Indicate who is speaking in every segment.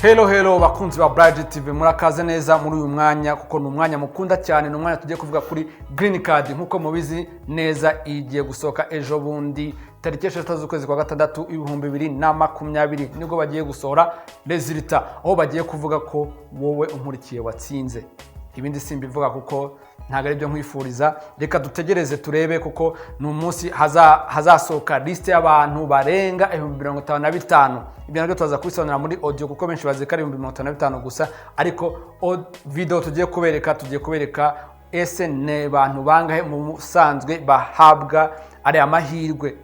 Speaker 1: Hello, hello, bakunzi ba Bride TV, murakaze neza muri uyu mwanya, kuko ni umwanya mukunda cyane. Ni umwanya tugiye kuvuga kuri green card. Nk'uko mubizi neza, igiye gusohoka ejo bundi, tariki 6 z'ukwezi kwa gatandatu 2020, nibwo bagiye gusohora result, aho bagiye kuvuga ko wowe unkurikiye watsinze. Ibindi simbivuga kuko ntabwo ari byo nkwifuriza. Reka dutegereze turebe, kuko ni umunsi hazasohoka lisite y'abantu barenga 55,000. Ibyo nabyo tuzaza kubisobanura muri audio, kuko benshi bazi ko ari 55,000 gusa, ariko video tugiye kubereka ese ni abantu bangahe mu busanzwe bahabwa ariya mahirwe,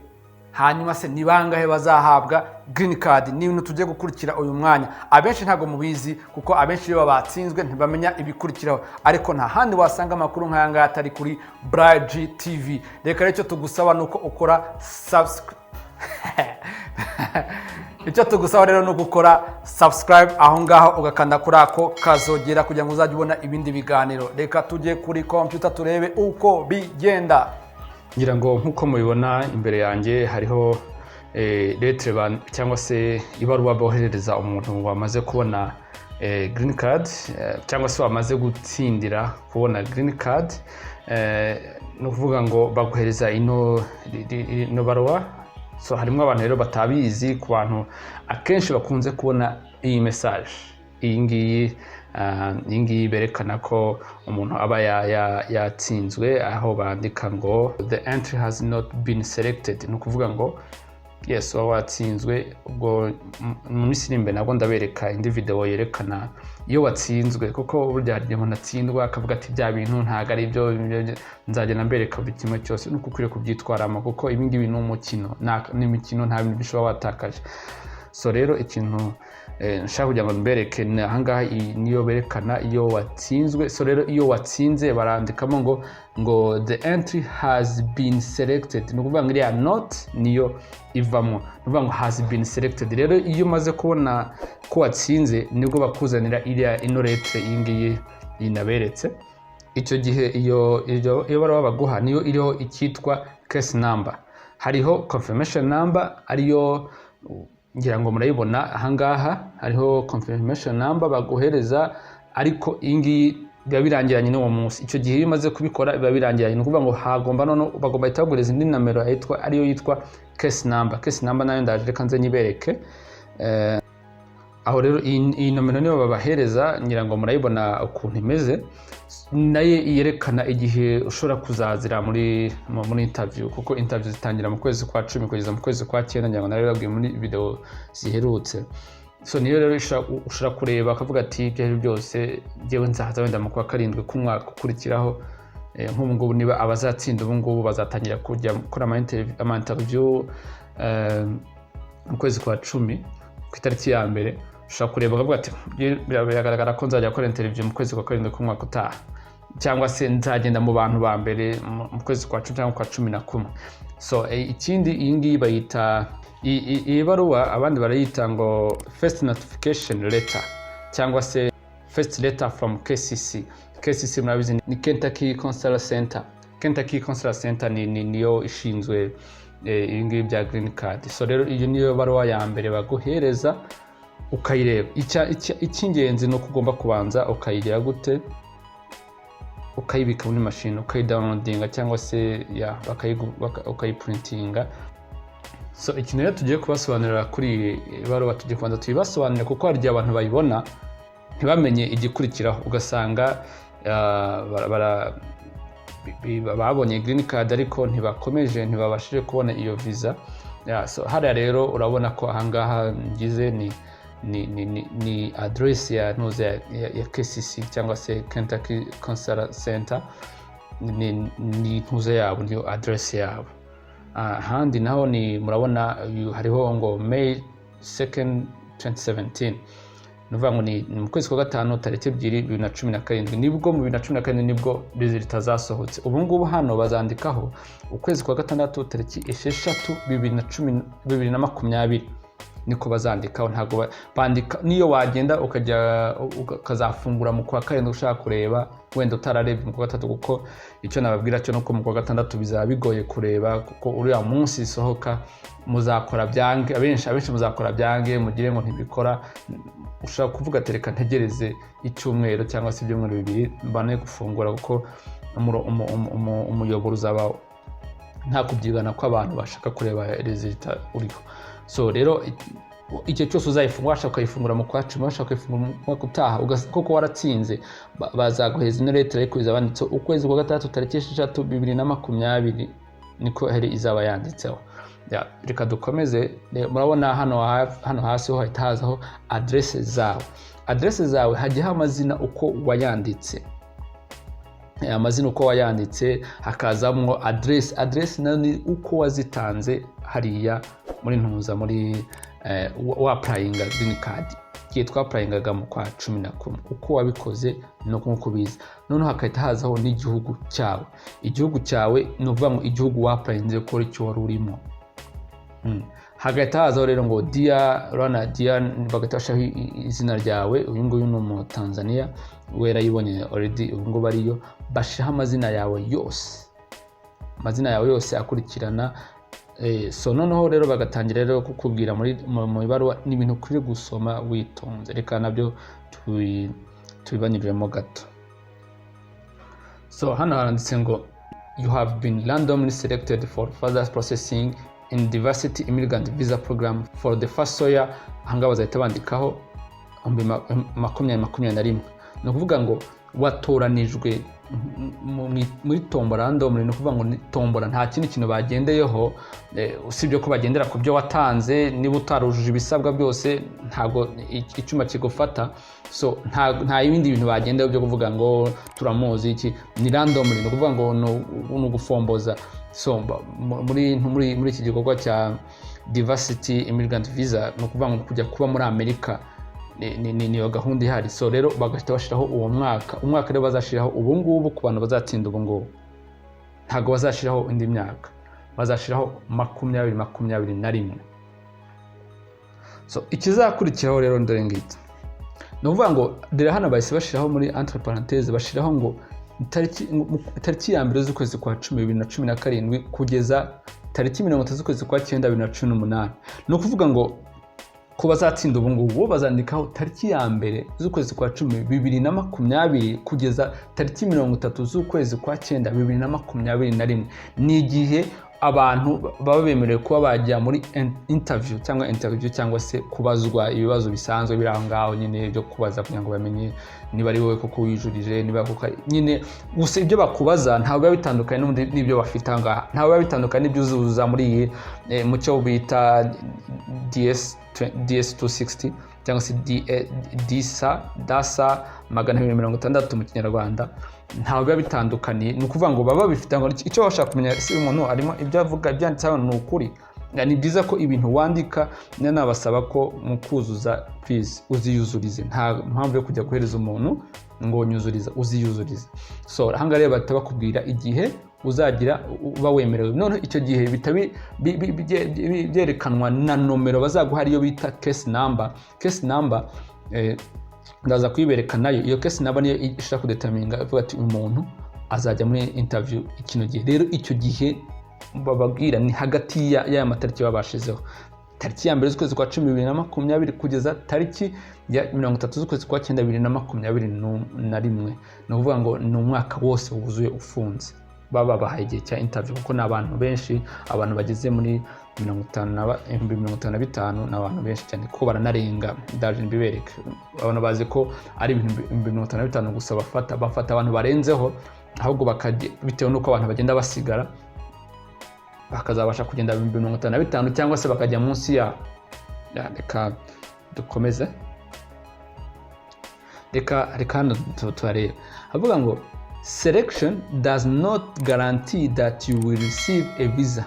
Speaker 1: hanyuma se ni bangahe bazahabwa green card? Ni ibintu tugiye gukurikira uyu mwanya. Abenshi ntabwo mubizi, kuko abenshi iyo batsinzwe ntibamenya ibikurikiraho, ariko nta handi wasanga amakuru nk'aya ngaya atari kuri Bride TV. Reka rero, icyo tugusaba ni uko ukora subscribe. Icyo tugusaba rero ni ugukora subscribe aho ngaho, ugakanda kuri ako kazogera kugira ngo uzajye ubona ibindi biganiro. Reka tujye kuri computer turebe uko bigenda.
Speaker 2: Ngira ngo nk'uko mubibona imbere yanjye hariho lettre cyangwa se ibaruwa boherereza umuntu wamaze kubona green card, cyangwa se wamaze gutsindira kubona green card. Ni ukuvuga ngo baguhereza ino baruwa. So harimo abantu rero batabizi. Ku bantu akenshi bakunze kubona iyi message, iyi ngiyi, iyi ngiyi berekana ko umuntu aba yatsinzwe, aho bandika ngo "The entry has not been selected", ni ukuvuga ngo yes, uba watsinzwe. Ubwo mu minsi iri imbere nabwo ndabereka indi video yerekana iyo watsinzwe, kuko burya hari igihe umuntu atsindwa akavuga ati "Bya bintu ntabwo ari byo." Nzagenda mbereka buri kimwe cyose nuko ukwiriye kubyitwaramo, kuko ibi ngibi ni umukino, ni imikino, nta bintu byinshi uba watakaje. So rero ikintu nshaka kugira ngo mbereke ni ahangaha, iyi niyo berekana iyo watsinzwe. So rero iyo watsinze barandikamo ngo "The entry has been selected", ni ukuvuga ngo iriya not niyo ivamo, ni ukuvuga ngo "has been selected". Rero iyo umaze kubona ko watsinze, nibwo bakuzanira iriya ino lettre, iyi ngiyi iyi naberetse. Icyo gihe iyo baruwa baguha niyo iriho icyitwa case number. Hariho confirmation number, ariyo ngira ngo murayibona ahangaha. Hariho confirmation number baguhereza, ariko iyi ngiyi biba birangiranye n'uwo munsi. Icyo gihe iyo umaze kubikora biba birangiranye, ni ukuvuga ngo hagomba none bagomba bahita baguhereza indi nomero yitwa, ariyo yitwa case number. Case number nayo ndaje, reka nze nyibereke. Aho rero iyi nomero niyo babahereza, ngira ngo murayibona ukuntu imeze, nayo yerekana igihe ushobora kuzazira muri interview, kuko interview zitangira mu kwezi kwa 10 kugeza mu kwezi kwa cyenda. Ngira ngo narabibabwiye muri video ziherutse. So niyo rero ushobora kureba akavuga ati "Ibyo ari byo byose njyewe nzaza wenda mu kwa karindwi k'umwaka ukurikiraho." Nk'ubu ngubu niba abazatsinda ubu ngubu bazatangira kujya gukora ama interview mu kwezi kwa 10 ku itariki ya mbere, ushobora kureba ukavuga ati "Biragaragara ko nzajya gukora interview mu kwezi kwa karindwi k'umwaka utaha, cyangwa se nzagenda mu bantu ba mbere mu kwezi kwa 10 cyangwa kwa 11." So ikindi, iyi ngiyi bayita iyi baruwa, abandi barayita ngo first notification letter cyangwa se first letter from KCC. KCC murabizi ni Kentucky Consular Center. Kentucky Consular Center niyo ishinzwe ibi ngibi bya green card. So rero iyo niyo baruwa ya mbere baguhereza, ukayireba. Icy'ingenzi ni uko ugomba kubanza ukayigira gute? Ukayibika muri mashini, ukayidownloadinga, cyangwa se ya ukayiprintinga. So ikintu rero tugiye kubasobanurira kuri iyi baruwa, tugiye kubanza tuyibasobanurire, kuko hari igihe abantu bayibona ntibamenye igikurikiraho, ugasanga babonye green card ariko ntibakomeje, ntibabashije kubona iyo visa. Yeah, so hariya rero urabona ko ahangaha ngize ni address ya ntuze ya KCC cyangwa se Kentucky Consular Center, ni ntuze yabo, niyo address yabo. Ahandi naho ni murabona hariho ngo May 2nd 2017, ni ukuvuga ngo ni mu kwezi kwa gatanu tariki 2 2017, nibwo mu 2017 nibwo result zasohotse. Ubu ngubu hano bazandikaho ukwezi kwa gatandatu tariki 6 2020. Niko bazandikaho. Ntabwo bandika niyo wagenda ukajya ukazafungura mu kwa karindwi ushaka kureba, wenda utararebye mu kwa gatatu, kuko icyo nababwira cyo nuko mu kwa gatandatu bizaba bigoye kureba, kuko uriya munsi isohoka muzakora byange. Abenshi muzakora byange, mugire ngo ntibikora. Ushobora kuvuga ati: "Reka ntegereze icyumweru cyangwa se ibyumweru 2 mbane gufungura," kuko umuyoboro uzaba nta kubyigana kw'abantu bashaka kureba résultat uriho. So rero igihe cyose uzayifungura, washaka ukayifungura mu kwa 10, washaka ukayifungura mu mwaka utaha, koko waratsinze, bazaguheza ino lettre, ariko izaba yanditseho ukwezi kwa gatandatu tariki 6 2020, niko hari izaba yanditseho. Ya, reka dukomeze. Murabona hano hasi ho hahita hazaho aderese zawe. Aderese zawe hajyaho amazina uko wayanditse. Amazina uko wayanditse, hakazamwo aderese. Aderese nayo ni uko wazitanze hariya muri ntuza, muri wa-applyinga green card, igihe twa-applyingaga mu kwa 11, uko wabikoze ni uko nguko biza. Noneho hagahita hazaho n'igihugu cyawe. Igihugu cyawe ni ukuvuga ngo igihugu wa-applyinze ko icyo wari urimo. Hagahita hazaho rero ngo "Dear", urabona "Dear", bagahita bashyiraho izina ryawe. Uyu nguyu ni Umutanzaniya, we yarayibonye already, ubu ngubu ariyo. Bashyiraho amazina yawe yose, amazina yawe yose akurikirana. So noneho rero bagatangira rero kukubwira mu ibaruwa. Ni ibintu ukwiye gusoma witonze. Reka nabyo tubibanyuriremo gato. So hano haranditse ngo "You have been randomly selected for further processing in Diversity Immigrant Visa Program for the first year." Ahangaha bazahita bandikaho 2021. Ni ukuvuga ngo watoranijwe muri tombora randomly. Ni ukuvuga ngo ni tombora, nta kindi kintu bagendeyeho, usibye ko bagendera ku byo watanze. Niba utarujuje ibisabwa byose, ntabwo icyuma kigufata. So nta ibindi bintu bagendeyeho byo kuvuga ngo turamuzi iki. Ni randomly, ni ukuvuga ngo ni ugufomboza. So muri iki gikorwa cya Diversity Immigrant Visa, ni ukuvuga ngo kujya kuba muri Amerika, niyo gahunda ihari. So rero bagahita bashyiraho uwo mwaka. Umwaka rero bazashyiraho ubu ngubu ku bantu bazatsinda ubu ngubu, ntabwo bazashyiraho indi myaka, bazashyiraho 2021. So ikizakurikiraho rero dore ngiki. Ni ukuvuga ngo dore hano bahise bashyiraho muri entre parenthèse, bashyiraho ngo itariki ya 1 z'ukwezi kwa 10 2017 kugeza tariki 30 z'ukwezi kwa cyenda 2018. Ni ukuvuga ngo ku bazatsinda ubu ngubu, bo bazandikaho tariki ya 1 z'ukwezi kwa 10 2020 kugeza tariki 30 z'ukwezi kwa cyenda 2021. Ni igihe abantu baba bemerewe kuba bajya muri interview cyangwa se kubazwa ibibazo bisanzwe biri aho ngaho nyine, byo kubaza kugira ngo bamenye niba ari wowe koko wijurije, niba koko nyine. Gusa ibyo bakubaza ntabwo biba bitandukanye n'ubundi n'ibyo bafite aha ngaha, ntabwo biba bitandukanye n'ibyo uzuza muri iyi mu cyo bita DS 260 cyangwa se DISA DASA 260 mu Kinyarwanda. Ntabwo biba bitandukaniye. Ni ukuvuga ngo baba babifite ngo icyo bashaka kumenya si umuntu arimo ibyo avuga, ibyanditse hano ni ukuri. Ni byiza ko ibintu wandika, nabasaba ko mu kuzuza, please uziyuzurize. Nta mpamvu yo kujya guhereza umuntu ngo nyuzuriza, uziyuzurize. So ahangaha rero bahita bakubwira igihe uzagira uba wemerewe. Noneho icyo gihe bihita byerekanwa na nomero bazaguha, ariyo bita case number. Case number ndaza kuyibereka nayo. Iyo case number niyo ishobora kudetermininga, ivuga ati uyu muntu azajya muri interview kino gihe. Rero icyo gihe bababwira ni hagati y'aya matariki baba bashizeho, tariki ya 1 z'ukwezi kwa 10 2020 kugeza tariki ya 30 z'ukwezi kwa cyenda 2021. Ni ukuvuga ngo ni umwaka wose wuzuye ufunze baba babahaye igihe cya interview, kuko ni abantu benshi, abantu bageze muri 55,000, ni abantu benshi cyane, kuko baranarenga. Ndaje mbibereke. Abantu bazi ko ari 55,000 gusa bafata. Bafata abantu barenzeho ahubwo, bakajya bitewe n'uko abantu bagenda basigara, bakazabasha kugenda 55,000 cyangwa se bakajya munsi ya. Reka dukomeze. Reka hano tuharebe. Havuga ngo "Selection does not guarantee that you will receive a visa."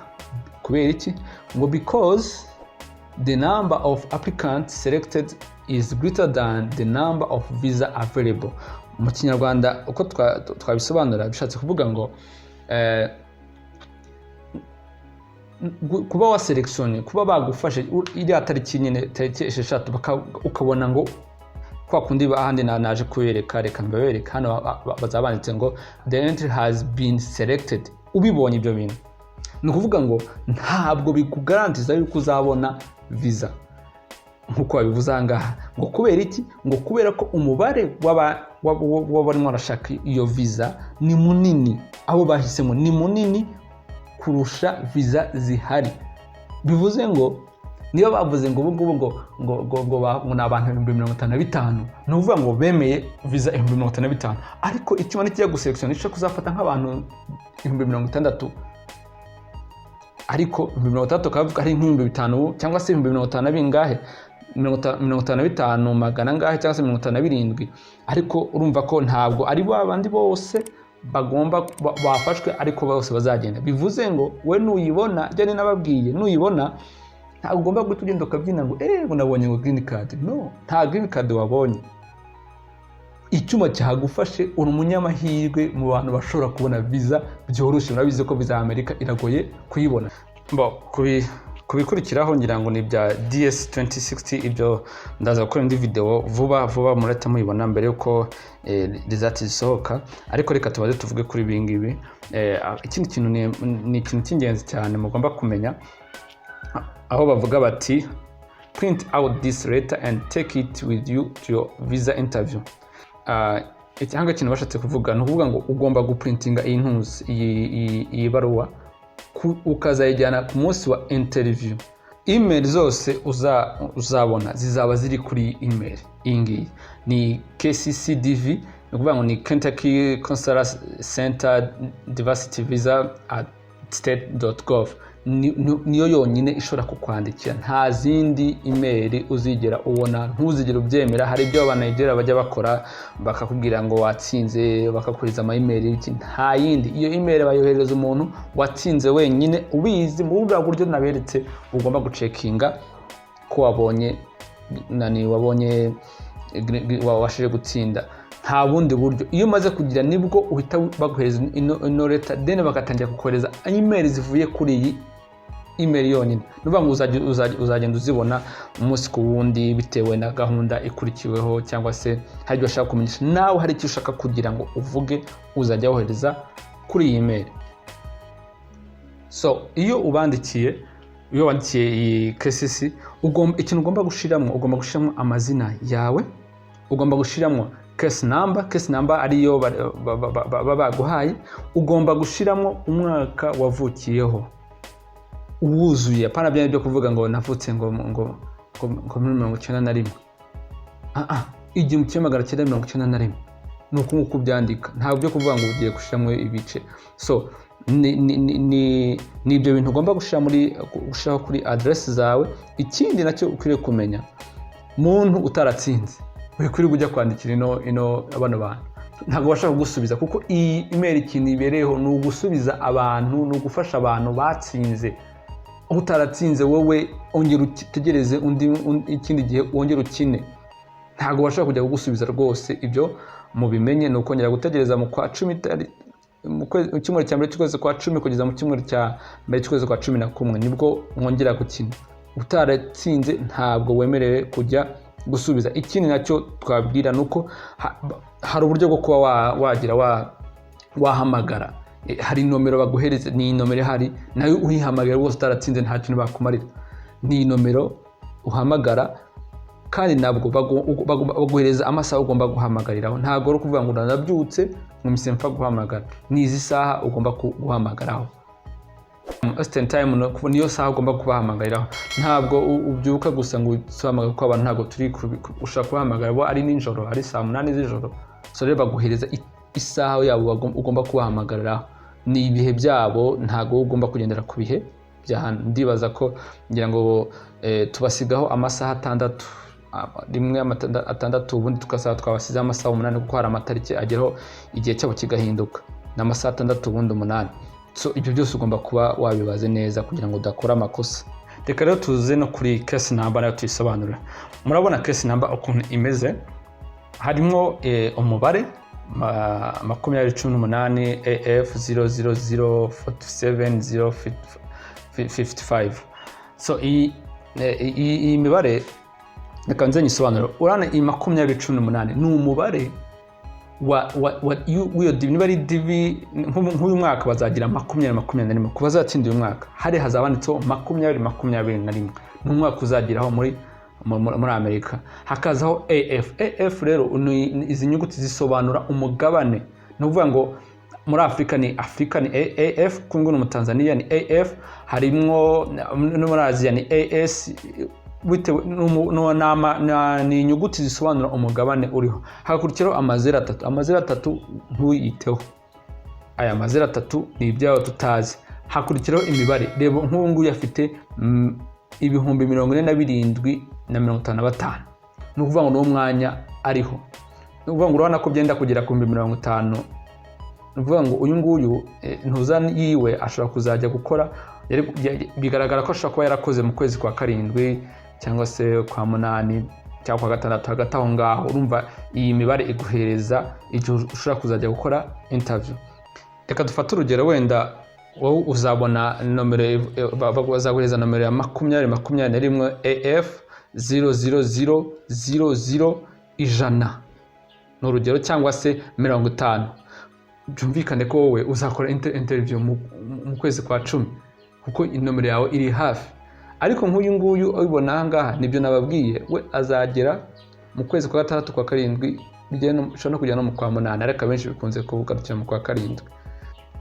Speaker 2: Kubera iki? Ngo "because the number of applicants selected is greater than the number of visa available." Mu Kinyarwanda uko twabisobanura, bishatse kuvuga ngo Kuba waselectionné, kuba bagufashe iriya tariki nyine, tariki 6, ukabona ngo kwa kundi ahandi naje kubereka, reka mbabereka hano, bazaba banditse ngo "The entry has been selected". Ubibonye ibyo bintu, ni ukuvuga ngo ntabwo bikugarantiza yuko uzabona visa nk'uko babivuze aha ngaha. Ngo kubera iki? Ngo kubera ko umubare w'abarimo barashaka iyo visa ni munini, abo bahisemo ni munini kurusha visa zihari. Bivuze ngo niba bavuze ngo ubu ngubu ngo ni abantu 55,000, ni ukuvuga ngo bemeye visa 55,000, ariko icyuma nikijya guselectionna gishobora kuzafata nk'abantu 60,000, ariko 60,000 kavuga ari nk'ibihumbi 5 cyangwa se 50,000 na bingahe, 55 magana angahe cyangwa se 57. Ariko urumva ko ntabwo ari ba bandi bose bagomba bafashwe ariko bose bazagenda. Bivuze ngo we nuyibona, byo ni nababwiye, nuyibona ntabwo ugomba guhita ugenda ukabyina ngo ngo nabonye ngo green card. No, nta green card wabonye. Icyuma cyagufashe, uri umunyamahirwe mu bantu bashobora kubona visa byoroshye. Murabizi ko visa ya Amerika iragoye kuyibona. Bo, kubikurikiraho ngira ngo ni ibya DS 2060. Ibyo ndaza gukora indi video vuba vuba, murahita muyibona mbere yuko result zisohoka. Ariko reka tubaze tuvuge kuri ibi ngibi. Ikindi kintu ni ikintu cy'ingenzi cyane mugomba kumenya, aho bavuga bati "Print out this letter and take it with you to your visa interview". Icyanga kintu bashatse kuvuga ni ukuvuga ngo ugomba guprintinga iyi ntuzi, iyi baruwa, ukazayijyana ku munsi wa interview. Email zose uzabona zizaba ziri kuri email iyi ngiyi, ni KCCDV, ni ukuvuga ngo ni Kentucky Consular Center Diversity Visa@state.gov. Niyo yonyine ishobora kukwandikira, nta zindi email uzigera ubona, ntuzigere ubyemera. Hari ibyo Abanayigera bajya bakora, bakakubwira ngo watsinze, bakakohereza ama email iki. Nta yindi, iyo email bayohereza umuntu watsinze wenyine ubizi. Muri buriya buryo naberetse ugomba gucheckinga ko wabonye nani, wabonye wabashije gutsinda, nta bundi buryo. Iyo umaze kugira, nibwo uhita baguhereza ino letter, then bagatangira kukohereza email zivuye kuri iyi email yonyine. Ni ukuvuga ngo uzagenda uzibona umunsi ku wundi bitewe na gahunda ikurikiweho, cyangwa se hari ibyo ushaka kumenyesha nawe, hari icyo ushaka kugira ngo uvuge, uzajya wohereza kuri iyi email. So iyo ubandikiye, iyo wandikiye iyi KCC, ugomba, ikintu ugomba gushiramo, ugomba gushiramo amazina yawe, ugomba gushiramo case number, case number ariyo baba baguhaye, ugomba gushiramo umwaka wavukiyeho wuzuye, apana bya byo kuvuga ngo navutse ngo muri 91. Ah ah, 1991, ni uku nguku ubyandika, ntabwo byo kuvuga ngo ugiye gushyiramo ibice. So ni ibyo bintu ugomba gushyira muri gushyiraho kuri aderesi zawe. Ikindi nacyo ukwiriye kumenya, muntu utaratsinze, wikwiriye ujya kwandikira ino bano bantu, ntabwo bashaka kugusubiza, kuko iyi email ikintu ibereyeho ni ugusubiza abantu, ni ugufasha abantu batsinze. Utaratsinze wowe, ongera utegereze ikindi gihe, wongere ukine. Ntabwo bashobora kujya kugusubiza rwose, ibyo mubimenye. Ni ukongera gutegereza mu kwa 10, mu cyumweru cya mbere cy'ukwezi kwa 10 kugeza mu cyumweru cya mbere cy'ukwezi kwa 11, nibwo mwongera gukina. Utaratsinze ntabwo wemerewe kujya gusubiza. Ikindi nacyo twabwira ni uko hari uburyo bwo kuba wagira wahamagara. Hari nomero baguhereza, ni nomero ihari nayo uyihamagara rwose utaratsinze nta kintu bakumarira. Ni nomero uhamagara, kandi nabwo baguhereza amasaha ugomba guhamagariraho. Ntabwo ari ukuvuga ngo uranabyutse ngo mpise mpfa guhamagara. Ni izi saha ugomba guhamagaraho, Eastern Time, niyo saha ugomba kubahamagariraho. Ntabwo ubyuka gusa ngo uhamagare, kuko abantu ntabwo turi ushobora kubahamagara bo ari nijoro, ari saa 8 z'ijoro. So rero baguhereza isaha yabo ugomba kubahamagariraho, ni ibihe byabo, ntabwo ugomba kugendera ku bihe bya hano. Ndibaza ko ngira ngo tubasigaho amasaha 6, rimwe 6, ubundi tugasaba twabasizeho amasaha 8, kuko hari amatariki ageraho igihe cyabo kigahinduka. Ni amasaha 6, ubundi 8. So ibyo byose ugomba kuba wabibaze neza kugira ngo udakora amakosa. Reka rero tuze no kuri case number nayo tuyisobanure. Murabona case number ukuntu imeze, harimo umubare 2018 AF 000 47 55. So iyi mibare reka nze nyisobanure. Urabona iyi 2018 ni umubare wa w'iyo DV. Niba ari DV nk'uyu mwaka bazagira 2021. Ku bazatsinda uyu mwaka hari hazaba handitseho 2021, ni umwaka uzageraho muri Amerika. Hakazaho AF. AF rero izi nyuguti zisobanura umugabane. Ni ukuvuga ngo muri Afurika ni Afurika ni AF, Kongo ni Umutanzaniya ni AF, harimwo no muri Aziya ni AS, bitewe ni inyuguti zisobanura umugabane uriho. Hakurikiraho amazeru atatu. Amazeru atatu ntuyiteho, aya mazeru atatu ni ibyawe tutazi. Hakurikiraho imibare. Reba nk'ubu nguyu afite 47,055. Ni ukuvuga ngo ni wo mwanya ariho. Ni ukuvuga ngo urabona ko byenda kugera ku 50,000. Ni ukuvuga ngo uyu nguyu ntuza yiwe ashobora kuzajya gukora, bigaragara ko ashobora kuba yarakoze mu kwezi kwa karindwi cyangwa se kwa munani cyangwa kwa gatandatu, hagati aho ngaho. Urumva iyi mibare iguhereza igihe ushobora kuzajya gukora interview. Reka dufate urugero, wenda wowe uzabona nomero, bazaguhereza nomero ya 2021 AF 000 00 100, ni urugero, cyangwa se 50. Byumvikane ko wowe uzakora interview mu kwezi kwa 10, kuko inomero yawe iri hafi. Ariko nk'uyu nguyu ubibona aha ngaha, nibyo nababwiye, we azagera mu kwezi kwa gatandatu, kwa karindwi, bishobora no kugera no mu kwa munani, ariko abenshi bikunze kugarukira mu kwa karindwi.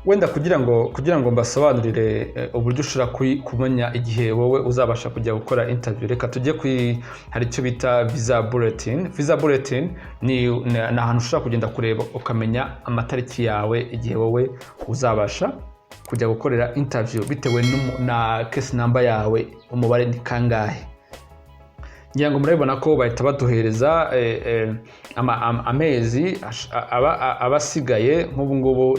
Speaker 2: Wenda kugira ngo mbasobanurire uburyo ushobora kumenya igihe wowe uzabasha kujya gukora interview, reka tujye kuri, hari icyo bita visa bulletin. Visa bulletin ni ahantu ushobora kugenda kureba ukamenya amatariki yawe, igihe wowe uzabasha kujya gukorera interview bitewe na case number yawe, umubare ni kangahe. Ngira ngo murabibona ko bahita baduhereza amezi aba asigaye. Nk'ubu ngubu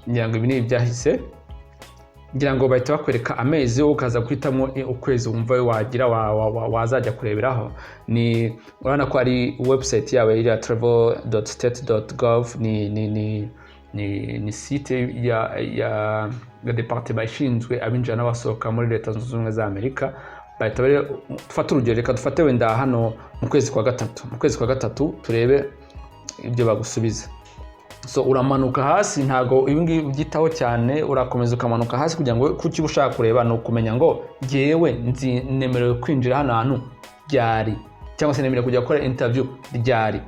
Speaker 2: ngira ngo ibi ni ibyahise. Ngira ngo bahita bakwereka amezi, wowe ukaza guhitamo ukwezi wumva wagira wazajya kureberaho. Ni urabona ko ari website yabo iriya travel.state.gov, ni site ya departement ishinzwe abinjira n'abasohoka muri Leta Zunze Ubumwe za Amerika. Bahita dufate urugero, reka dufate wenda hano mu kwezi kwa gatatu, mu kwezi kwa gatatu turebe ibyo bagusubiza. So uramanuka hasi, ntago ibi ngibi ubyitaho cyane, urakomeza ukamanuka hasi kugira ngo kuki uba ushaka kureba ni ukumenya ngo jyewe nzi nemerewe kwinjira hano hantu ryari, cyangwa se nemerewe kujya gukora interview ryari.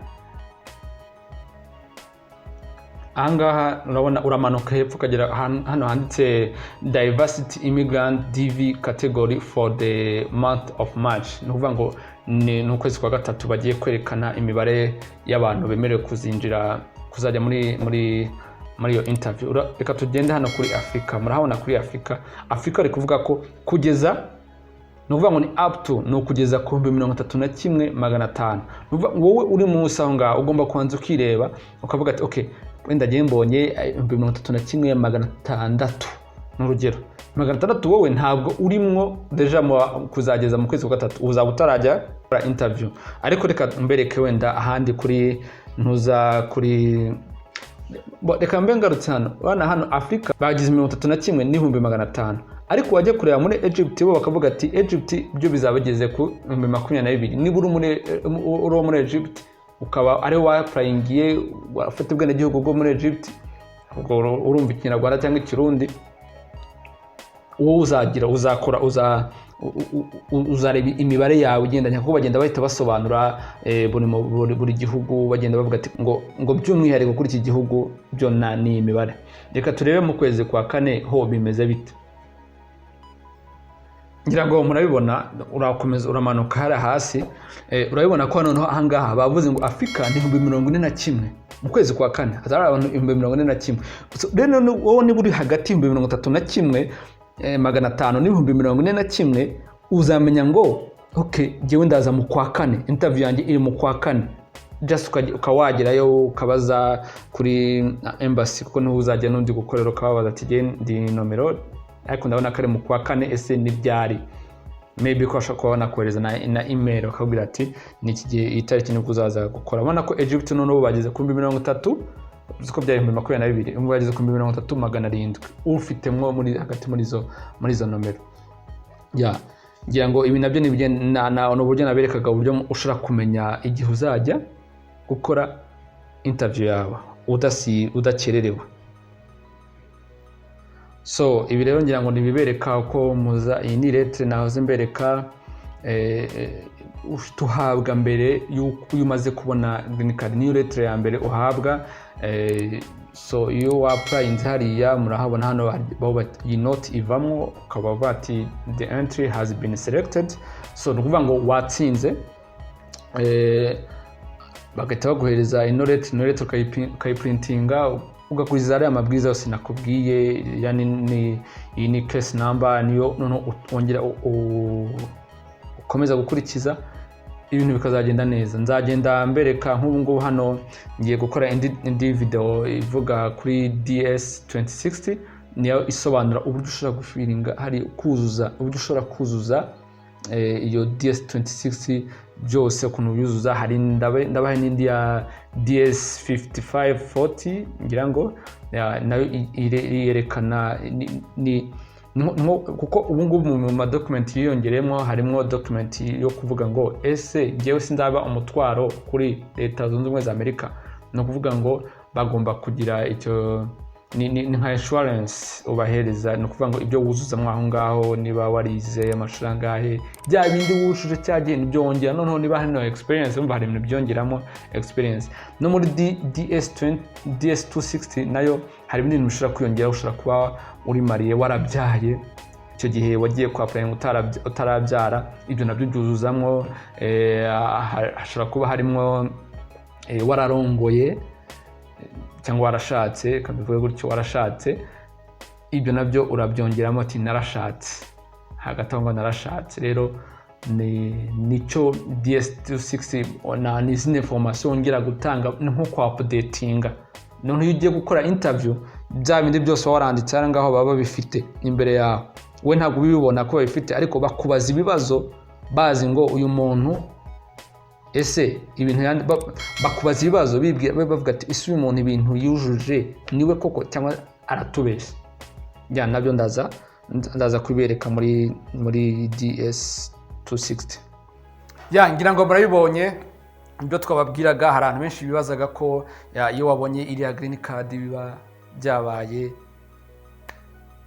Speaker 2: Ahangaha urabona uramanuka hepfo ukagera hano handitse "Diversity Immigrant DV Category for the month of March". Ni ukuvuga ngo ni ukwezi kwa gatatu bagiye kwerekana imibare y'abantu bemerewe kuzinjira, kuzajya muri iyo interview. Reka tugende hano kuri Afurika. Murahabona kuri Afurika. Afurika bari kuvuga ko kugeza, ni ukuvuga ngo ni up to, ni ukugeza ku 31,500. Ni ukuvuga wowe uri munsi aho ngaho ugomba kubanza ukireba ukavuga ati: "Okay, wenda ngiye mbonye 31,600," ni urugero, 600. Wowe ntabwo urimwo déjà kuzageza mu kwezi kwa gatatu uzaba utarajya gukora interview. Ariko reka mbereke wenda ahandi kuri ntuza kuri reka mbe ngarutse hano. Urabona hano Afurika bagize 31,500, ariko wajya kureba muri Egypt bo bakavuga ati Egypt byo bizaba bigeze ku 22,000. Niba uri uwo muri Egypt, ukaba ari wa-applyingiye, ufite ubwenegihugu bwo muri Egypt, ubwo urumva Ikinyarwanda cyangwa Ikirundi, wowe uzagira uzakora uzareba imibare yawe igendanye, kuko bagenda bahita basobanura buri gihugu, bagenda bavuga ati ngo by'umwihariko kuri iki gihugu byo ni imibare. Reka turebe mu kwezi kwa kane ho bimeze bite. Ngira ngo murabibona, urakomeza uramanuka hariya hasi, urabibona ko noneho ahangaha bavuze ngo Afurika ni 41,000 mu kwezi kwa kane, hazaba hari abantu 41,000. So, rero wowe niba uri hagati y'31,500 n'ibihumbi 41,000, uzamenya ngo ok, jyewe ndaza mu kwa kane, interview yanjye iri mu kwa kane. Just ukaba wagerayo ukabaza kuri embassy, kuko niho uzajya n'undi gukorera, ukababaza ati: "Jye ndi nomero, ariko ndabona ko ari mu kwa kane, ese ni ryari?" Maybe ko bashobora kuba banakohereza na email bakabwira ati: "Ni iki gihe, iyi tariki nibwo uzaza gukora." Ubona ko Egypt noneho bageze ku 30,000. Uzi ko byari 22,000, ubu bageze ku 30,700, ufitemwo muri hagati muri izo nomero. Ya, ngira ngo ibi nabyo ni uburyo naberekaga, uburyo ushobora kumenya igihe uzajya gukora interview yawe udakererewe. So ibi rero ngira ngo nibibereka uko muza. Iyi ni lettre nahoze mbereka, tuhabwa mbere y'uko iyo umaze kubona green card, niyo lettre ya mbere uhabwa. So iyo wa-applyinze hariya murahabona hano iyi note ivamwo, ukaba bati "The entry has been selected." So ni ukuvuga ngo watsinze, bagahita baguhereza ino lettre. Ino lettre ukayiprintinga, ugakurikiza ariya mabwiriza yose nakubwiye. Yani ni iyi ni case number, niyo noneho wongera ukomeza gukurikiza, ibintu bikazagenda neza. Nzagenda mbereka nk'ubu ngubu hano ngiye gukora indi video ivuga kuri DS 2060, niyo isobanura uburyo ushobora gufillinga, hari kuzuza, uburyo ushobora kuzuza iyo DS 2060 byose, ukuntu ubyuzuza. Hari ndabaha n'indi ya DS 5540, ngira ngo nayo yerekana kuko ubu ngubu mu madokumenti yiyongereyemo harimo dokumenti yo kuvuga ngo: "Ese njyewe sinzaba umutwaro kuri Leta Zunze Ubumwe za Amerika?" Ni ukuvuga ngo bagomba kugira icyo ni nka insurance ubahereza. Ni ukuvuga ngo ibyo wuzuzamo aho ngaho, niba warize amashuri angahe, bya bindi wujuje cya gihe nibyo wongera. Noneho niba hari no experience, umva hari ibintu byongeramo experience. No muri DS 20, DS 260 nayo hari ibindi bintu bishobora kwiyongera. Ushobora kuba uri marié, warabyaye icyo gihe wagiye kwa applying utarabyara, ibyo nabyo byuzuzamwo. Hashobora kuba harimo wararongoye cyangwa warashatse, reka mbivuge gutyo, warashatse, ibyo nabyo urabyongeramo, ati "Narashatse", hagati aho ngo "Narashatse". Rero ni nicyo DS260 na n'izindi information wongera gutanga, ni nko kwa updatinga. Noneho iyo ugiye gukora interview, bya bindi byose waba waranditse aho ngaho baba babifite imbere yawe. We ntabwo ubibona ko babifite, ariko bakubaza ibibazo bazi ngo uyu muntu ese ibintu bakubaza ibibazo bibwira, bavuga ati: "Ese uyu muntu ibintu yujuje niwe koko cyangwa aratubeshya?" Ya, nabyo ndaza kubibereka muri DS 260.
Speaker 1: Ya, ngira ngo murabibonye ibyo twababwiraga. Hari abantu benshi bibazaga ko, ya, iyo wabonye iriya green card biba byabaye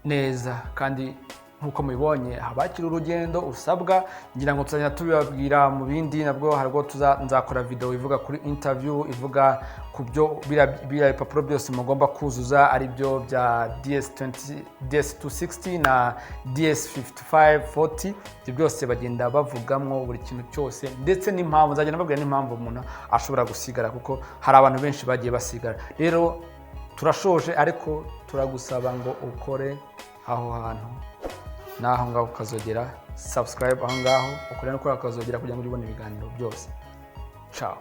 Speaker 1: neza, kandi nk'uko mubibonye haba hakiri urugendo usabwa. Ngira ngo tuzajya tubibabwira mu bindi. Nabwo hari ubwo nzakora video ivuga kuri interview, ivuga ku byo biriya bipapuro byose mugomba kuzuza, ari byo bya DS20, DS 260 na DS 5540. Ibyo byose bagenda bavugamwo buri kintu cyose, ndetse n'impamvu nzagenda mbabwira n'impamvu umuntu ashobora gusigara, kuko hari abantu benshi bagiye basigara. Rero turashoje, ariko turagusaba ngo ukore aho hantu n'aho ngaho ukazogera subscribe, aho ngaho ukore no kuri akazogera kugira ngo ujye ubona ibiganiro byose. Ciao.